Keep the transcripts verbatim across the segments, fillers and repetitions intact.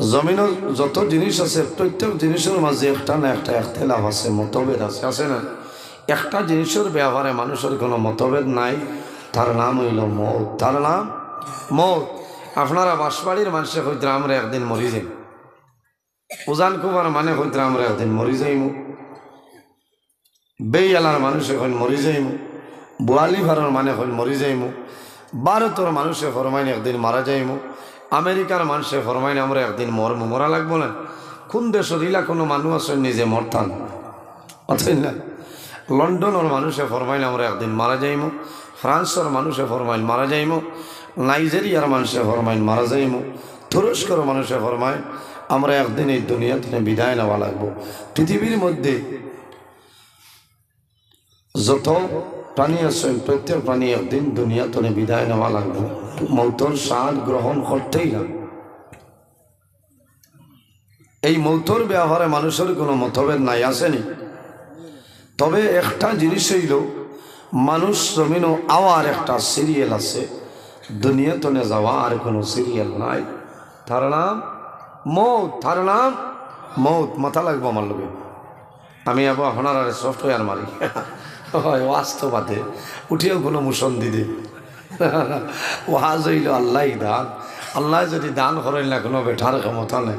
জমিনর যত জিনিস আছে, প্রত্যেক জিনিসর মাঝে একটা না একটা এখতেলাফ আছে, মতভেদ আছে, আছে না? একটা জিনিসর ব্যাপারে মানুষর কোনো মতভেদ নাই, তার নাম অইলো মউত। তার নাম মউত। আপনারা বাঁশবাড়ির মানষে কইতরা, "আমরা একদিন মরি যাইমু।" উজান কুবার মানে কইতরা, "আমরা একদিন মরি যাইমু।" বেইয়ালার মানষে কইন, "মরি যাইমু।" বুয়ালিফারর মানে কইন, "মরি যাইমু।" ভারতর মানষে ফরমাইন, "একদিন মারা যাইমু।" আমেরিকার মানষে ফরমাইন, "আমরা একদিন মরমু।" মরা লাগবো না? কোন দেশর ইলা কোনো মানুষ আছইন নি যে মরতা না? আছইন না? লন্ডনর মানষে ফরমাইন, "আমরা একদিন মারা যাইমু।" ফ্রান্সর মানষে ফরমাইন, "মারা যাইমু।" নাইজেরিয়ার মানষে ফরমাইন, "মারা যাইমু।" তুরস্কর মানষে ফরমাইন, "আমরা একদিন এই দুনিয়া থনে বিদায় নেওয়া লাগবো।" পৃথিবীর মধ্যে যত প্রাণী আছে, প্রত্যেক প্রাণী একদিন দুনিয়া থনে বিদায় নেওয়া লাগবো, মউতর স্বাদ গ্রহণ করতেই লাগবো। এই মউতর ব্যাপারে মানুষর কোনো মতভেদ নাই, আছে নি? তবে একটা জিনিস অইলো, মানুষ জমিনো আওয়ার একটা সিরিয়াল আছে, দুনিয়া থনে যাওয়ার কোনো সিরিয়াল নাই। তার নাম মউত, তার নাম মউত। মাতা লাগবো আমার লগে। আমি আবার আপনারারে সফটওয়্যার মারি। হয়, ওয়াজ তো বাদে। উঠিয়াও কোনো মোশন দিদে। ওয়াজ অইলো আল্লায় দান। আল্লায় যদি দান করইন না, কোনো বেটার ক্ষমতা নাই।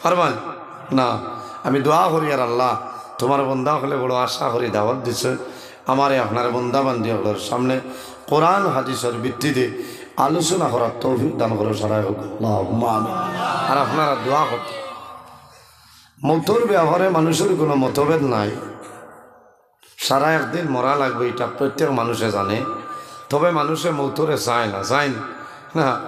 পারবা না? আমি দোয়া করি, আর আল্লাহ, তুমার বন্দা অকলে বড় আশা করি দাওয়াত দিছে, আমারে আপনার বন্দা বান্দি অকলর সামনে কোরআন হাদিসর ভিত্তিতে আলোচনা করার তৌফিক দান করো, সারাই হোক, আল্লাহুম্মা আমিন। আর আপনারা দোয়া করতে, মউতর ব্যাপারে মানুষর কোনো মতভেদ নাই। সারা একদিন মরা লাগবো, ইটা প্রত্যেক মানুষে জানে। তবে মানুষে মউতরে চায় না, চায় না। না,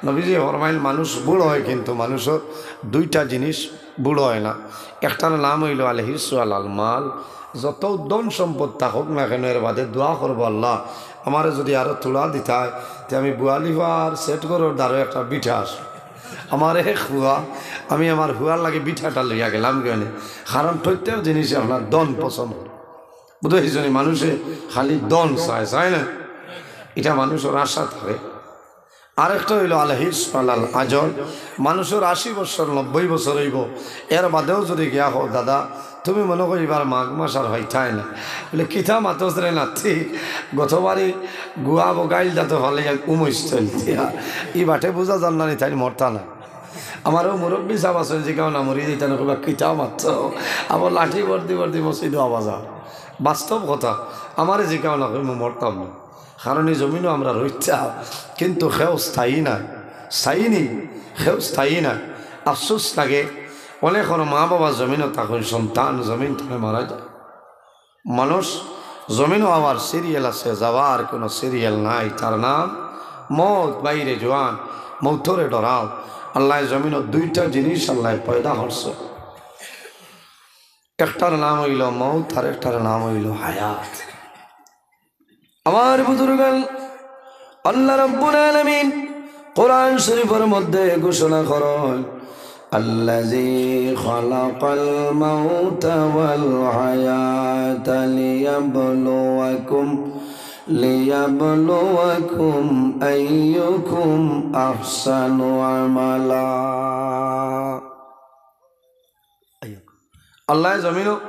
নবীজি ফরমাইন, মানুষ বুড়া হয়, কিন্তু মানুষর দুইটা জিনিস বুড়া হয় না। একটার নাম অইলো আল হিরসু আলাল মাল। যত ধন সম্পদ থাকুক না কেন, এর বাদে দোয়া করবো, "আল্লাহ, আমারে যদি আরো থুড়া দিতায়, তে আমি বুয়ালিফার সেট ঘরর দ্বারো একটা বিঠা আছে, আমার এক ফুয়া, আমি আমার ফুয়ার লাগি বিঠাটা লইয়া গেলাম গেনে।" কারণ প্রত্যেক জিনিসে আপনার ধন পছন্দ। বুঝতে পারছি নি? মানুষে খালি ধন চায়, চায় না? ইটা মানুষর আশা থাকে। আরেকটা অইলো আল হিরস আলাল আজল। মানুষর আশি বছর, নব্বই বছর অইবো, এর বাদেও যদি গিয়া কও, "দাদা, তুমি মনো করো ইবার মাঘ মাস আর পাইতায় না।" বলে, "কিতা মাতস রে নাতি, গতবারই গুয়া বগাইল দাঁত ফালে এক উমইস চলতিয়া।" ই বাটে বুঝা যার না নি, তাই মরতা না। আমারও মুরব্বী সাব আছইন, জিকাও না, মরি যাইতা না, কইবা, "কিতা মাতছ?" আবার লাঠি বর্দি বর্দি মসজিদো আওয়া যার। বাস্তব কথা, আমারে জিকাও না, কইমু মরতাম না। কারণ ই জমিনো আমরা রইতাম, কিন্তু কেউ স্থায়ী নায়, স্থায়ী নি, কেউ স্থায়ী নায়। আফসোস লাগে, অনেকর মা বাবা জমিনো থাকইন, সন্তান জমিন থনে মারা যায়। মানুষ জমিনো আওয়ার সিরিয়াল আছে, যাওয়ার কোনো সিরিয়াল নাই। তার নাম মউত। বাইরে জোয়ান, মউতরে ডরাও। আল্লায় জমিনো দুইটা জিনিস আল্লায় পয়দা করছে, একটার নাম অইলো মউত আর একটার নাম অইলো হায়াত। আমার বুজুর্গান, আল্লাহ রাব্বুল আলামিন কোরআন শরীফর মধ্যে ঘোষণা করইন, "আল্লাযী খালাকাল মাউতা ওয়াল হায়াতা লিয়াবলুয়াকুম, লিয়াবলুয়াকুম আইয়ুকুম আহসানু আমালা।" আল্লায় জমিনো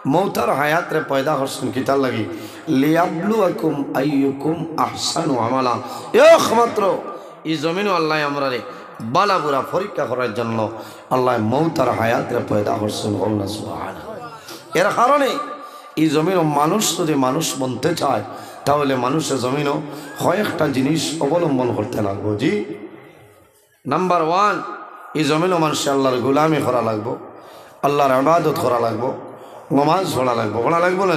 মউত আর হায়াতরে পয়দা করছইন কিতার লাগি? লিয়াবলুয়াকুম আইয়ুকুম আহসানু আমালা। একমাত্র ই জমিনো আল্লায় আমরারে বালা বুরা পরীক্ষা করার জন্য আল্লায় মউত আর হায়াতরে পয়দা করছইন। বলুন না সুবহানাল্লাহ। এর কারণে ই জমিনো মানুষ যদি মানুষ বনতে চায়, তাহলে মানুষে জমিনো কয়েকটা জিনিস অবলম্বন করতে লাগবো। জি, নাম্বার ওয়ান, ই জমিনো মানষে আল্লার গোলামি করা লাগবো, আল্লার ইবাদত করা লাগবো, নমাজ পড়া লাগবো। পড়া লাগবো না?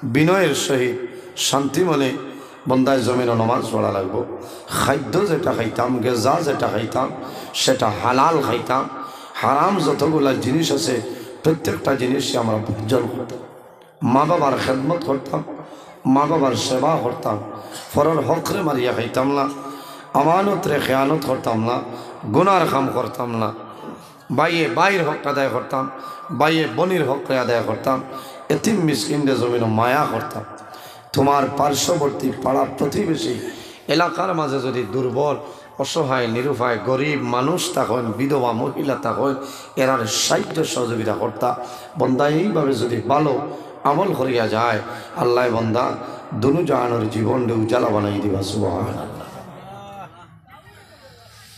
বিনয়ের সহিত শান্তি মনে বন্দায় জমিনো নমাজ পড়া লাগবো। খাদ্য যেটা খাইতাম, গেজা যেটা খাইতাম, সেটা হালাল খাইতাম। হারাম যতগুলা জিনিস আছে, প্রত্যেকটা জিনিসই আমরা বর্জন করতাম। মা বাবার খেদমত করতাম, মা বাবার সেবা করতাম, পরর হকরে মারিয়া খাইতাম না, আমানতরে খেয়ানত করতাম না, গুনার কাম করতাম না, ভাইয়ে ভাইর হক আদায় করতাম, ভাইয়ে বনির হকরে আদায় করতাম, এতিম মিসকিনরে জমিনো মায়া করতাম। তোমার পার্শ্ববর্তী পাড়া প্রতিবেশী এলাকার মাঝে যদি দুর্বল অসহায়, নিরুপায়, গরিব মানুষ থাকইন, বিধবা মহিলা থাকইন, এরার সাহায্য সহযোগিতা করতা। বন্দা এইভাবে যদি ভালো আমল করিয়া যায়, আল্লায় বন্দা দুনু জাহানর জীবনরে উজালা বানাই দিবা। সুবহানাল্লাহ।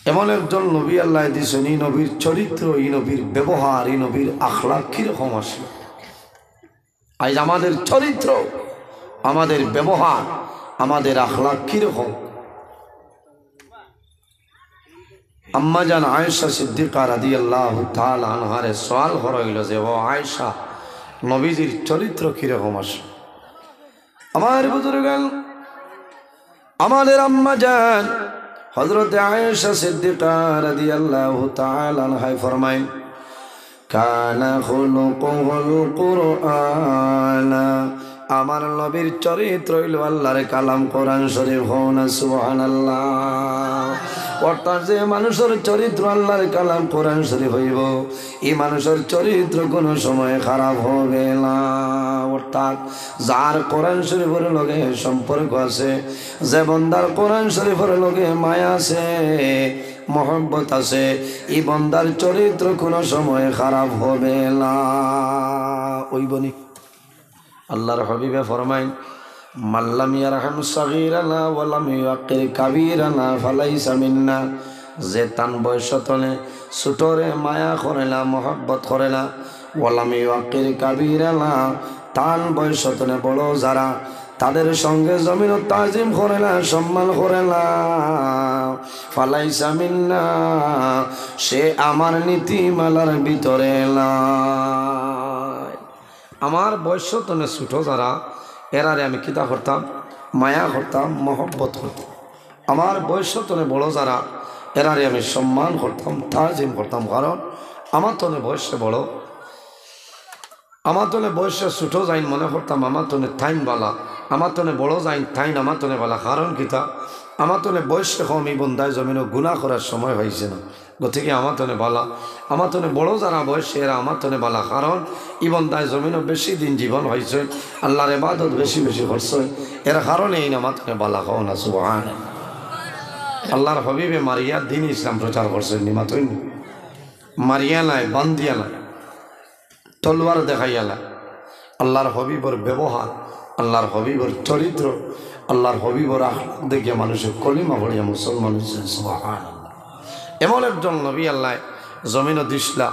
এমন একজন নবী আল্লায় দিছইন, ই নবীর চরিত্র, ই নবীর ব্যবহার, ই নবীর আখলাক কিরকম আছিল? আইজ আমাদের চরিত্র, আমাদের ব্যবহার, আমাদের আখলাক কিরকম? আম্মাজান আয়েশা সিদ্দিকা রাদিয়াল্লাহু তাআলা আনহারে সওয়াল করা অইলো যে, "ও আয়েশা, নবীজির চরিত্র কিরকম আছিল?" আমার বুজুর্গান, আমাদের আম্মাজান হযরতে আয়েশা সিদ্দিকা রাদিয়াল্লাহু তাআলা আনহায় ফরমাইন, "কানা খুলুকুহুল কুরআন।" আমার নবীর চরিত্র অইলো আল্লাহর কালাম কোরআন শরীফ। কও না সুবহানাল্লাহ। অর্থাৎ যে মানুষর চরিত্র আল্লাহর কালাম কোরআন শরীফ অইবো, ই মানুষর চরিত্র কুনু সময় খারাপ হবে না। অর্থাৎ যার কোরআন শরীফর লগে সম্পর্ক আছে, যে বন্দার কোরআন শরীফর লগে মায়া আছে, মহব্বত আছে, ই বন্দার চরিত্র কুনু সময় খারাপ হবে না। অইবো নি? আল্লাহর হাবিবে ফরমাইন, "মাল্লাম ইয়ারহাম সাগীরানা ওয়া লাম ইউয়াক্কির কাবীরানা ফালাইসা মিন্না।" যে তান বয়স তনে ছোটরে মায়া করে না, মহব্বত করে না, ওয়া লাম ইউয়াক্কির কাবীরানা, তান বয়স তনে বড় যারা, তাদের সঙ্গে জমিনও তাজিম করে না, সম্মান করে না, ফালাইসা মিন্না, সে আমার নীতিমালার ভিতরে নাই। আমার বয়স তনে ছোট যারা, এরারে আমি কিতা করতাম? মায়া করতাম, মহব্বত করতাম। আমার বয়স তনে বড় যারা, এরারে আমি সম্মান করতাম, তাজিম করতাম, কারণ আমার তনে বয়সে বড়। আমার তনে বয়সে ছোট যাইন মনে করতাম, আমার তনে তাইন বালা, আমার তনে বড় যাইন তাইন আমার তনে বালা। কারণ কিতা? আমার তনে বয়সে কম, ই বন্দায় জমিনও গুনাহ করার সময় পাইছে না। গতিকে আমার তনে বালা, আমার তনে বড় যারা বয়সে, এরা আমার তনে বালা, কারণ ই বন্দায় জমিনও বেশি দিন জীবন পাইছে, আল্লাহর ইবাদত বেশি বেশি করছে, এর কারণে এইন আমার তনে বালা। কও না সুবহান। আল্লাহর হাবিবে মারিয়া দ্বীন ইসলাম প্রচার করছইন নি, মাতইন নি? মারিয়া নায়, বান্দিয়া নায়, তলোয়ার দেখাইয়া নায়। আল্লাহর হাবিবর ব্যবহার, আল্লাহর হাবিবর চরিত্র, আল্লাহর হাবিবর আখলাক দেখিয়া মানুষে কলিমা পড়িয়া মুসলমান অইছে। সুবহানাল্লাহ। এমন একজন নবী আল্লায় জমিনও দিছলা,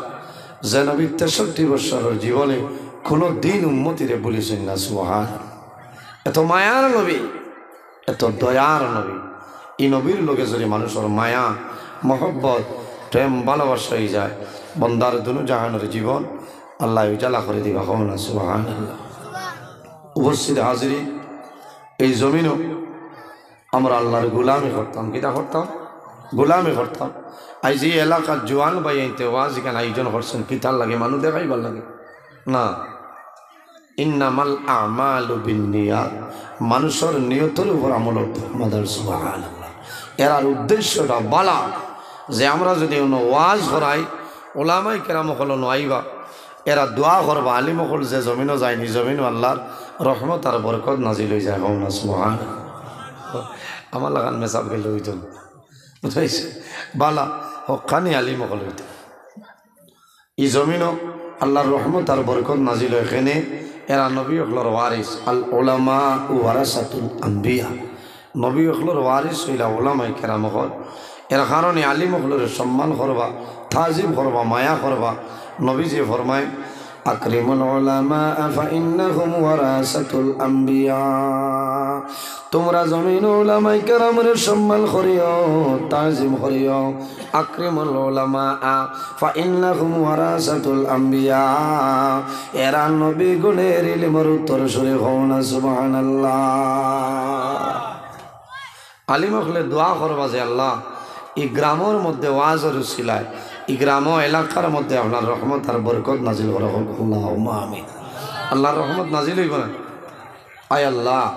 যে নবী তেষট্টি বৎসরর জীবনে কুনু দিন উম্মতিরে ভুলিছইন না। সুবহান। এত মায়ার নবী, এত দয়ার নবী। ই নবীর লগে যদি মানুষর মায়া, মহব্বত, প্রেম, ভালোবাসা অইযায়, বন্দার দুনু জাহানর জীবন আল্লায় উজালা করি দিবা। কও না সুবহানাল্লাহ। উপস্থিত হাজিরিন, এই জমিনও আমরা আল্লাহর গোলামি করতাম। কিতা করতাম? গোলামি করতাম। আইজ ই এলাকার জোয়ান ভাইয়াইন্তে ওয়াজ ইখান আয়োজন করছইন, কিতার লাগি? মানুষ দেখাইবার লাগি? না। ইন্নামাল আমালু বিন্নিয়াত, মানুষর নিয়তর উপর আমল অইতো। মাদার সুবহানাল্লাহ। এরার উদ্দেশ্যটা বালা, যে আমরা যদি অনো ওয়াজ করাই, ওলামায়ে কেরাম অকল অনো আইবা, এরা দোয়া করবা, আলিম অকল যে জমিনও যাইন, ই জমিনও আল্লাহর রহমত আর বরকত নাজিল অইযায়। কও না সুবহান। আমার লাখান মেসাব গেলে অইতো না। বুঝাইছে? বালা, হক্কানি আলিম অকল অইতো। ই জমিনও আল্লাহর রহমত আর বরকত নাজিল অয় কেনে, এরা নবী অকলর ওয়ারিস, আল উলামা ওয়ারাসাতুল আম্বিয়া। নবী অকলর ওয়ারিস অইলা উলামায়ে কেরাম অকল। এর কারণে আলিম অকলরে সম্মান করবা, তাজিম করবা, মায়া করবা। নবীজিয়ে ফরমাইন, "আকরিমুল উলামা ফাইন্নাহুম ওয়ারাসাতুল আম্বিয়া।" তুমরা জমিনও উলামায়ে কেরামরে সম্মান করিও, তাজিম করিও। আকরিমুল উলামা ফাইন্নাহুম ওয়ারাসাতুল আম্বিয়া। এরা নবীগণর ইলিমর উত্তরসূরি। কও না সুবহানাল্লাহ। আলিম অকলে দোয়া করবা যে, "আল্লাহ, ই গ্রামর মধ্যে ওয়াজর উসিলায়, ই গ্রাম এলাকার মধ্যে আপনার রহমত আর বরকত নাজিল করো।" কও আল্লাহুম্মা আমিন। আল্লাহর রহমত নাজিল অইবো না? আয় আল্লাহ,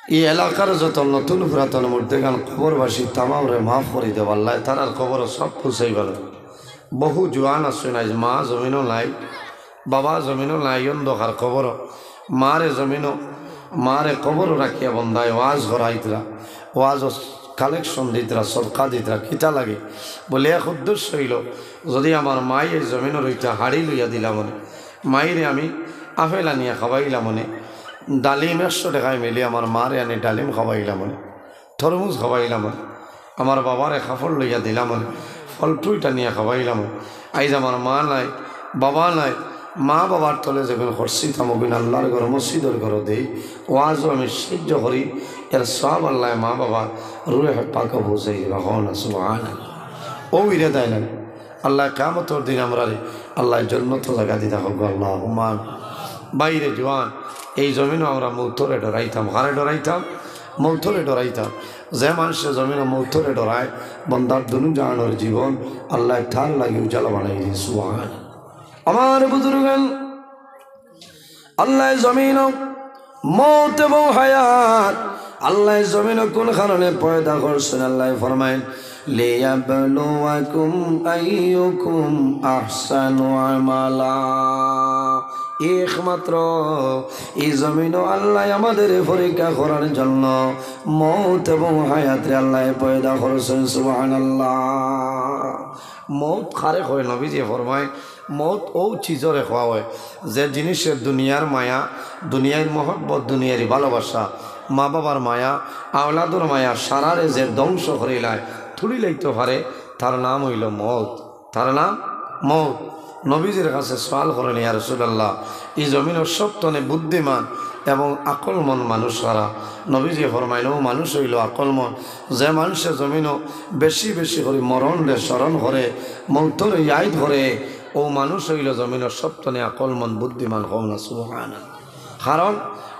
ই এলাকার যত নতুন পুরাতন মুর্দেগান কবরবাসী তামামরে মাফ করি দেও আল্লাহ, তারার কবরো সব পৌঁছাইবার। বহু জোয়ান আছইন, আইজ মা জমিনও নাই, বাবা জমিনও নাই, অন্ধকার কবরো। মারে জমিনও, মারে কবরো রাখিয়া বন্দায় ওয়াজ করাইতরা, ওয়াজ কালেকশন দিতরা, সদকা দিতরা, কিতা লাগে? বলে, এক উদ্দেশ্য অইলো, যদি আমার মাই এই জমিনর ইটা হাড়ি লইয়া দিলাম অনে, মাইরে আমি আপেল আনিয়া খাওয়াইলাম অনে, ডালিম একশো টেকায় মিলি আমার মারে আনি ডালিম খাওয়াইলাম অনে, তরমুজ খাওয়াইলাম অনে, আমার বাবারে কাপড় লইয়া দিলাম অনে, ফল ফ্রুট আনিয়া খাওয়াইলাম অনে। আইজ আমার মা নাই, বাবা নাই, মা বাবার তলে যেগুন খরচিতাম অগুন আল্লার ঘর, মসজিদর ঘর দেই, ওয়াজও আমি সাহায্য করি, এর সওয়াব আল্লায় মা বাবার রুহে পাকো পৌঁছাই দিবা। কও না সুবহানাল্লাহ। অউ ইরে দেয় না, আল্লায় কিয়ামতর দিন আমরারে আল্লায় জন্নতো জাগা দি থাকউক, আল্লাহুম্মা আমিন। ভাইরে জোয়ান, এই জমিনো আমরা মউতরে ডরাইতাম। কারে ডরাইতাম? মউতরে ডরাইতাম। যে মানষে জমিনো মউতরে ডরায়, বন্দার দুনু জাহানর জীবন আল্লায় তার লাগি উজালা বানাই দেয়। সুবহান। আমার বুজুর্গান, আল্লায় জমিনো মউত এবং হায়াত, আল্লায় জমিনো কুন কারণে পয়দা করছইন? আল্লায় ফরমাইন, "লিয়াবলুয়াকুম আইয়ুকুম আহসানু আমালা।" একমাত্র এই জমিনো আল্লায় আমাদেরে পরীক্ষা করার জন্য মউত এবং হায়াতরে আল্লায় পয়দা করছইন। সুবহানাল্লাহ। মউত কারে কয়? নবীজিয়ে ফরমায়, মউত অউ চিজরে কওয়া অয়, যে জিনিসে দুনিয়ার মায়া, দুনিয়ার মহব্বত, দুনিয়ার ভালোবাসা, মা বাবার মায়া, আওলাদর মায়া, সারারে যে ধ্বংস করিলায়, তুড়িলাইতো পারে, তার নাম অইলো মউত। তার নাম মউত। নবীজির কাছে সওয়াল করইন, "ইয়া রাসূলুল্লাহ, ই জমিনর সবতনে বুদ্ধিমান এবং আকলমন মানুষ কারা?" নবীজিয়ে ফরমাইন, "অউ মানুষ অইলো আকলমন, যে মানষে জমিনো বেশি বেশি করি মরণরে স্মরণ করে, মউতরে ইয়াদ করে, অউ মানুষ অইলো জমিনর সবতনে আকলমন বুদ্ধিমান।" কও না সুবহানাল্লাহ। কারণ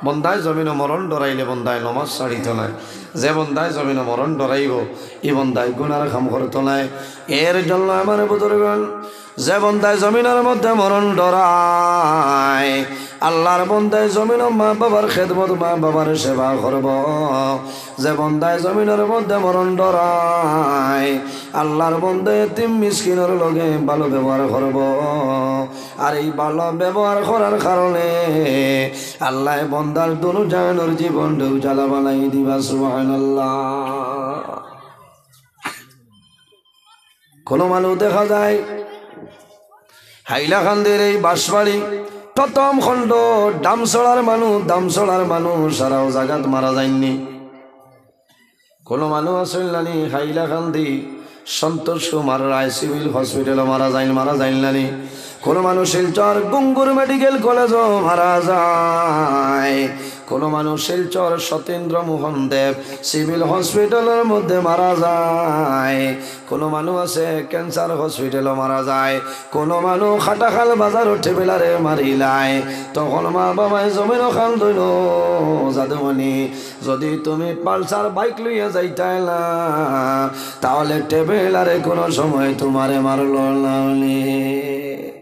বন্দায় জমিনো মরণ ডরাইলে বন্দায় নমাজ ছাড়িতো নায়। যে বন্দায় জমিনো মরণ ডরাইবো, ই বন্দায় গুনার কাম করতো নায়। এর জন্য আমার বুজুর্গান, যে বন্দায় জমিনর মধ্যে মরণ ডরায়, আল্লার বন্দায় জমিনো মা বাবার খেদমত, মা বাবার সেবা করবো। যে বন্দায় জমিনর মধ্যে মরণ ডরায়, আল্লার বন্দায় এতিম মিসকিনর লগে ভালো ব্যবহার করবো। আর এই ভালো ব্যবহার করার কারণে আল্লায় বন্দার দুনু জাহানর জীবনরে উজালা বানাই দিবা। সুবহানাল্লাহ। কুনু মানুষ দেখা যায় হাইলাকান্দির এই বাঁশবাড়ি প্রথম খণ্ড দামছড়ার মানুষ, দামছড়ার মানুষ সারাও জাগাত মারা যাইননি। কুনু মানুষ আছইন নানি হাইলাকান্দি সন্তোষ কুমার রায় সিভিল হসপিটালো মারা যাইন, মারা যাইন নানি? কুনু মানুষ শিলচর গুঙ্গুর মেডিকেল কলেজো মারা যায়, কুনু মানুষ শিলচর সতীন্দ্র মোহন দেব সিভিল হসপিটালর মধ্যে মারা যায়, কুনু মানুষ আছে ক্যান্সার হসপিটালো মারা যায়, কুনু মানুষ খাটাখাল বাজারো টেবিলারে মারিলায়, তখন মা বাবায় জমিনো কান্দইন, "ও জাদুমণি, যদি তুমি পালসার বাইক লইয়া যাইতায় না, তাহলে টেবিলারে কুনু সময় তুমারে মারলো না অইলে।"